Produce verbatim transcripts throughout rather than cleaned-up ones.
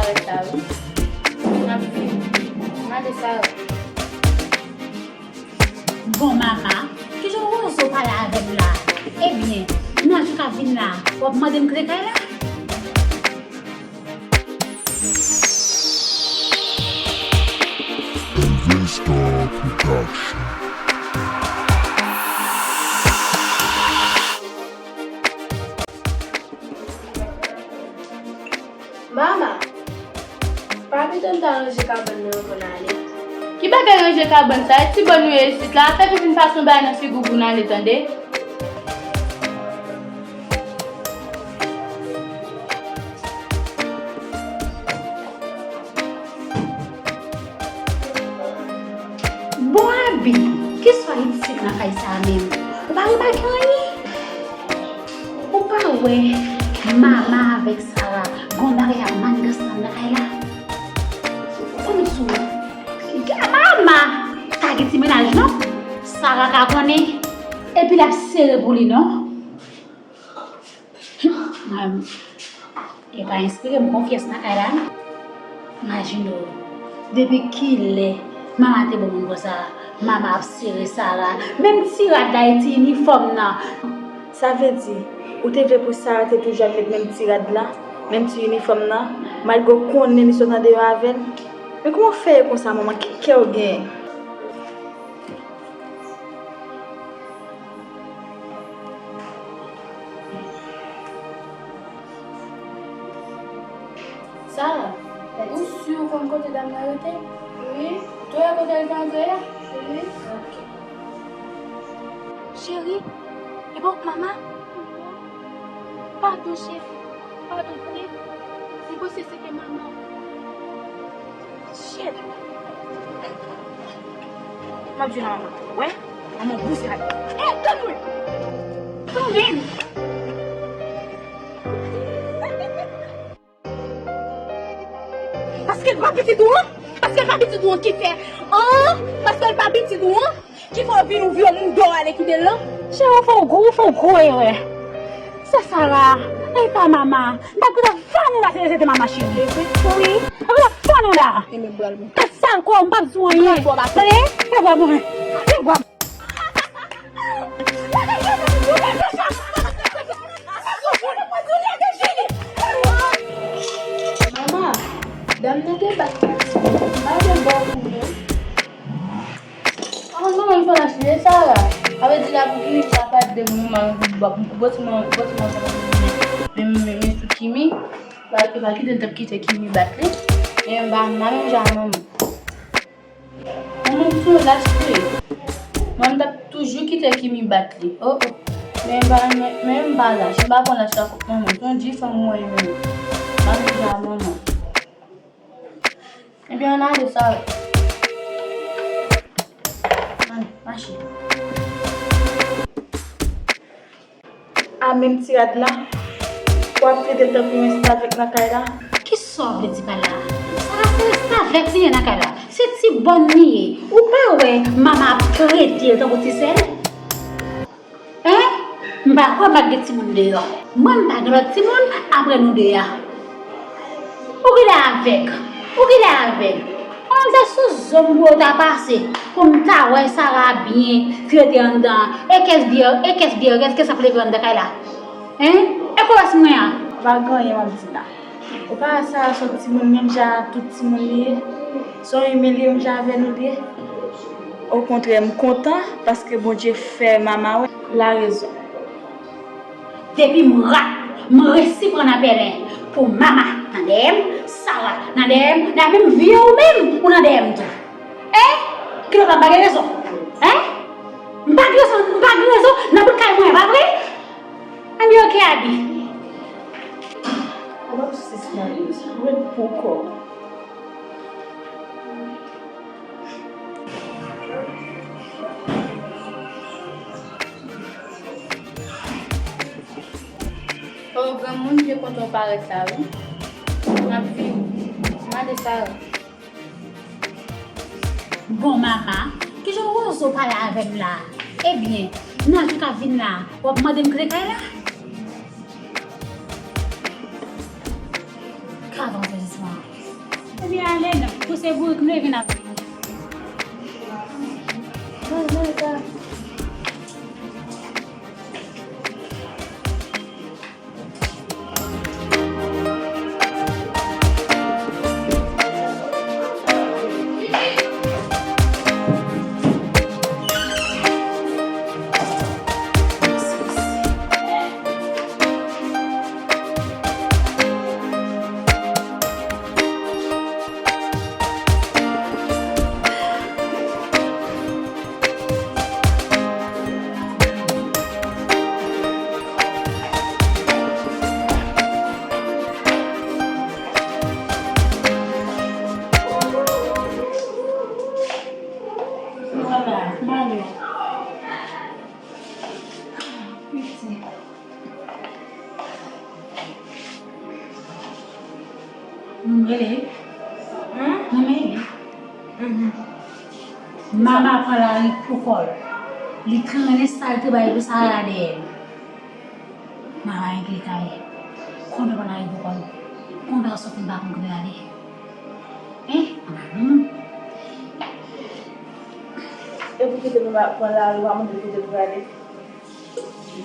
Sa wi. M ap viv. Mande sa. Bon, mama, kijan Wozo pale avè m la? Ebyen, nan jou k ap vin la, w ap mande m kite kay la? Vesta Production. Mama, pa pito n ta ranje kabann nan pou n ale. Ki bagay ranje kabann sa? E ti bòn nou ye isit la, fè tou vin pase yon bagay nan figi w pou n ale, tande? Bon, Abi, kisa w ap fè isit nan kay sa a menm? Ou pa remake anyen? Ou pa wè Mama avèk Sara gon bagay ap manigans nan kay la? Kòmsi Mama pa gen ti mennaj non. Sara ka konnen. Epi l ap sere pou li non. Mwen, e pa enspire m konfyans nan kay la non. Imajine w, depi kilè Mama te bon moun konsa? Mama ap sere Sara. Menm ti rad la e ti inifòm nan. Sa vle di, ou te vle pou Sara te toujou ap met menm ti rad la, menm ti inifòm nan, malgre w konnen li sot andeyò avè l? Men kòman w fè ye konsa, manman? Ki kè w genyen? Sara, ou si w konn kote dam nan rete? Wi. Ou te wè kote l te antre a? Wi. Ok. Cheri, e bon mama? Padon, cheri. Padon, wi. Mwen panse se te mama. Shit. M ap jwenn manman. Wè? Manman bouz kay. Eh, tann mwen. Tann mwen. Paske l pa pitit ou an? Paske l pa pitit ou an ki fè? An? Paske l pa pitit ou an? Ki fè w vin ouvri yon moun dò ale kite l lan? Cheri, ou fè w gwo, ou fè w gwo erè. Se Sara, e pa mama. M pa t gentan vann ou la si se te mama, cheri. Wi. M pa t gentan vann ou la. Tèt sal kò, m p ap di w anyen. Tande? Fè bwa mwen. Fè bwa. Mama, dam nan te bat mwen. M pa gen bò pou mwen. An, non, non, fò lach li, Sara. Sa vle di la pou Kimi, sa pa de moun, man, bò, bò ti man, bò ti man, men, men, men sou Kimi, pa, pa kite l t ap kite Kimi bat li. Men m pa, m pa menm jan ak manman. Manman m sou lach li. Mwen, m t ap toujou kite Kimi bat li. Oh, oh. Men m pa, men, men m pa lach. M pa pran lach la kont manman. Se yon difòm mwen menm. M pa menm jan ak manman. Ebyen, ann ale, Sara. Ann, mache. A menm ti rad la, w ap trete l tankou yon restavèk nan kay la. Kisa w vle di pa la? Sara se restavèk li ye nan kay la. Se ti bòn li ye. Ou pa wè mama ap trete l tankou ti sè l? Hein? M pa kwè m ap gen timoun deyò. Mwen, m pa gen lòt timoun apre nou de a. Ou genlè avèg. Ou genlè avèg. Manzè sou zo m pou yo ta pase, pou m ta wè Sara byen trete anndan. E kès byè, e kès byè, kès, kès ap leve anndan kay la. Hein? E kòlòs mwen an? Pa gen anyen m ap di la. Ou pa wè Sara se yon timoun menm jan ak tout timoun li ye? Se yon imen li ye menm jan avè nou li ye? Okontrè, m kontan paske Bondye fè mama wè l a rezon. Depi m rat, m resi pran nan pèlen pou mama nan dèyè m, Sara nan dèyè m, nan menm vye ou menm, ou nan dèyè m tou. Hein? Kilè w pa gen rezon? Hein? M pa gen rezon, m pa gen rezon nan bout kay mwen, pa vre? Ann, ok, Abi. Ap ap sis nan lis, ret pou kò w. O, granmoun, m byen kontan w parèt la, wi. M ap viv. Mande Sara. Bon, mama, kijan Wozo pale avè m la? Ebyen, nan jou k ap vin la, w ap mande m kite kay la? Ka avanse jisman. Ale non, pouse bourik m leve n ap vini. Moun rele wi. Moun rele. Mama pran lari pou kò l. Li trennen salte bay pou Sara dèyè l. Mama regle kay. Kontan pran lari pou kò l. Kontan soti m pa konn kote l ale. Hein? Mama non. E pou kite l pran lari, w a mande l kote l prale.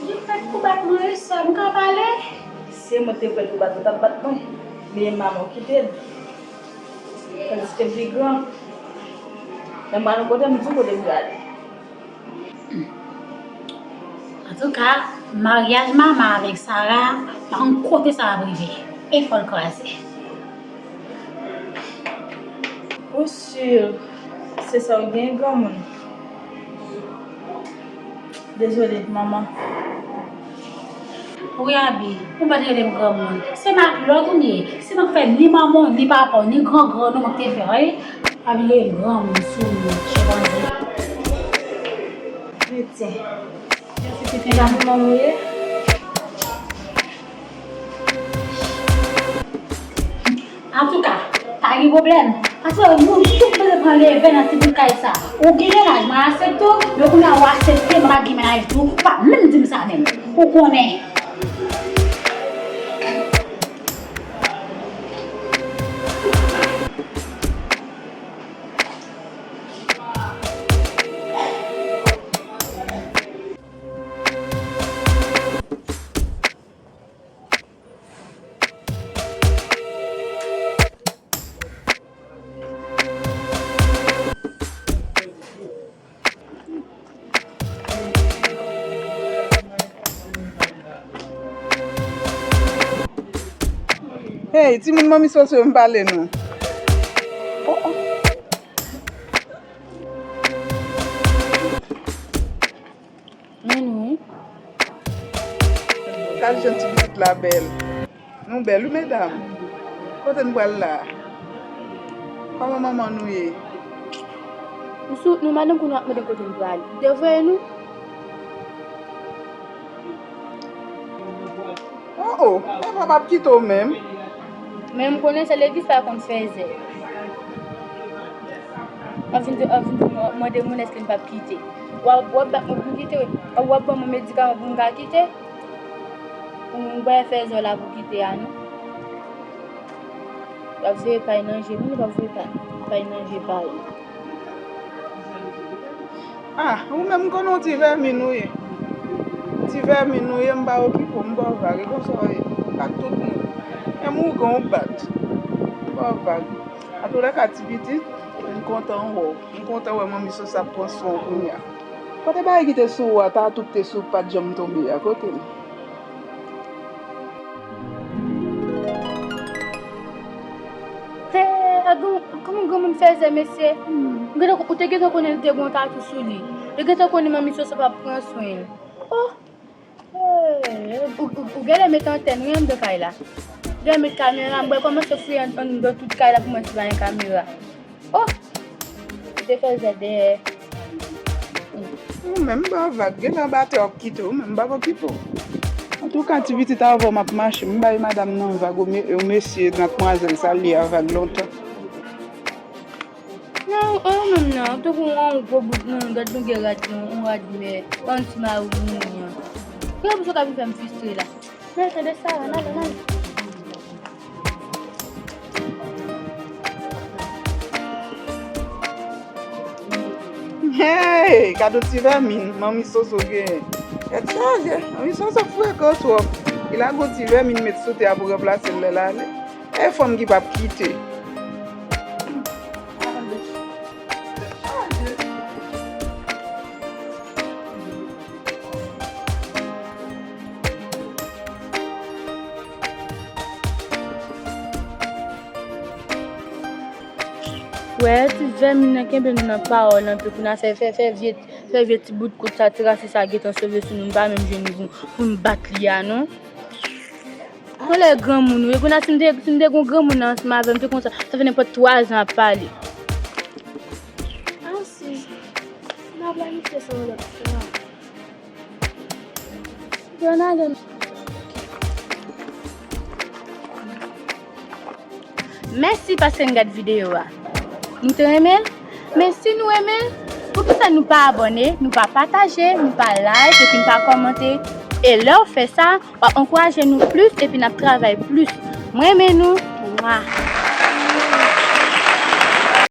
Li prèt pou bat mwen wi, sè m, m ka pale? Si se mwen ki te prèt pou bat ou, t ap bat mwen. Men manman w kite l. Tandiske m pi gran. Lè m pral yon kote, m di w kote m prale. Antouka, maryaj Mama avèk Sara, pa konn kote sa ap rive. E fò l kraze. Ou si se sa w gen, granmoun? Dezole, manman. Wi, Abi, ou pa t rele m granmoun. Se matlòt ou m ye. Se mwen k fè ni manman w, ni papa w, ni grangrann ou mwen k te fè, wi. Abi rele m granmoun sou moun, chenpanze. Piti. Piti, se granmoun ou ye? Antouka, pa gen pwoblèm. Paske nou tout bezwen pran leve nan ti bout kay sa. Ou gen laj, mwen aksepte w, men kounye a ou aksepte, mwen pa gen mennaj tou, ou pa menm di m sa menm. Ou konnen. Hey, timoun manmi Soso, m pale nou. Oh, oh. Men nou wi. Gad jan ti pitit la bèl. Nou bèl wi medam. Kote n pral la? Kòman manman nou ye? Nou sou, nou madanm kounye a ap mande kote n prale. Ou te voye nou? Oh, oh, papa p ap kite w menm. Men m konnen se legliz pa konn fè zè. W ap vin di, w ap vin di, w ap mande moun èske m p ap kite. W ap, w ap bat mwen pou m kite, w ap, w ap ban mwen medikaman pou m ka kite. Ou pa fè zè w la pou kite a non. W ap voye pay nan je moun, ou p ap voye pay, pay nan je pa yo. Ah, ou menm m konnen w ti vèmin ou ye. Ti vèmin ou ye, m pa okipe w, m ba w vag, e konsa w ye. Ak tout moun. Menm ougan w bat. M ba w vag. Antoulèka, ti pitit, m kontan wè w. M kontan wè manmi Soso ap pran swen w kounye a. Kote bagay ki te sou ou a, ta tout te sou pat janm tonbe a, kote l? Hey, a gen, kòman granmoun fè zè, mesye? Ou gentan, ou te gentan konnen li te gen yon tatou sou li. Li gentan konnen manmi Soso p ap pran swen l. Oh! Hey, ou, ou, ou genlè met antèn wi anndan kay la. Genlè met kamera, m pral kòmanse fouye ann-, anndan tout kay la pou m wè si pa gen kamera. Oh! Ou te fè zè dèyè. Ou menm ba w vag, gen nan batè w ap kite w, ou menm m p ap okipe w. Antouka, ti pitit, avè w m ap mache, m bay madanm nan vag, ou me-, ou mesye, madmwazèl sa l ye a vag lontan. Non, ou menm non, ou tankou yon gwo bout non, gad longuè rad non, yon rad mè, yon ti mari moun an. Ki pou sa ka vin fè m fristre la? Men, tande sa, n ale, n ale. Kado ti vèmin, manmi Soso genyen. Tèt chaje, manmi Soso frekan twòp. Li lage yon ti vèmin met sou tè a pou ranplase l lè l ale. E fanm ki p ap kite. Wè, ti vèmin nan kenbe nou nan pawòl anpil, kounye a fè, fè, fè vye, fè vye ti bout kout sa, ti rasis sa gentan sove sou nou, nou pa menm jwenn pou, pou n bat li a, non. Konlè granmoun, wi, kounye a si m te, si m te gon granmoun nan ansanm avè m, te konsa, sa fè nenpòt twa zan ap pale. Ansi, n a planifye sa yon lòt fwa. Yo n a gen. Mèsi paske n gad videyo a. Nou te renmen l? Men si nou renmen l, poukisa nou pa abòne, nou pa pataje, nou pa like epi n pa kòmante? E lè w fè sa, w ap ankouraje nou plis epi n ap travay plis. Mwen renmen nou. Mwa.